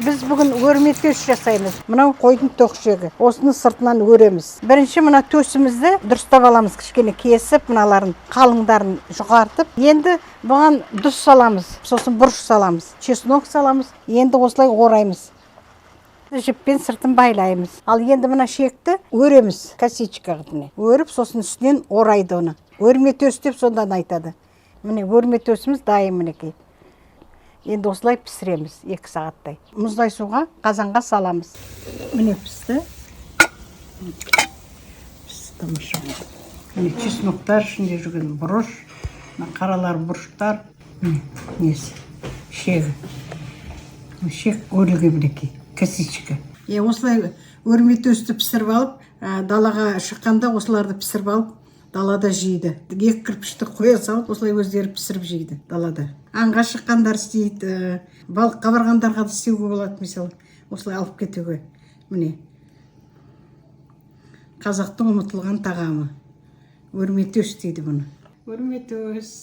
Біз бүгін өрме төс жасаймыз. Мынау қойдың тоқ ішегі. Осыны сыртынан өреміз. Бірінші мына төсімізді дұрыстап аламыз, кішкене кесіп, мыналарын қалыңдарын жұқартып. Енді бұған тұз саламыз, сосын бұрыш саламыз, чеснок саламыз. Енді осылай ораймыз. Жіппен сыртын байлаймыз. Ал енді мына шекті өреміз, косичка қылып, міне. Өріп, сосын үстінен орайды оны. Өрме төс деп сондан айтады. Міне, өрме төсіміз дайын, мінекей. Енді осылай пісіреміз 2 сағаттай. Мұздай суға, қазанға саламыз. Міне, пісті. Пісті, тамаша болды. Міне, чесноктар, ішінде жүрген бұрыш, мына қаралар, бұрыштар. Міне, несі, шегі. Шек өрілген, мінекей, косичка. Е, осылай өрме төсті пісіріп алып, далаға шыққанда осыларды пісіріп алып, далада жейді. Екі кірпішті қоя салып, осылай өздері пісіріп жейді далада. Аңға шыққандар істейді, балыққа барғандарға да істеуге болады, мысалы, осылай алып кетуге. Міне, қазақтың ұмытылған тағамы. Өрме төс дейді бұны. Өрме төс.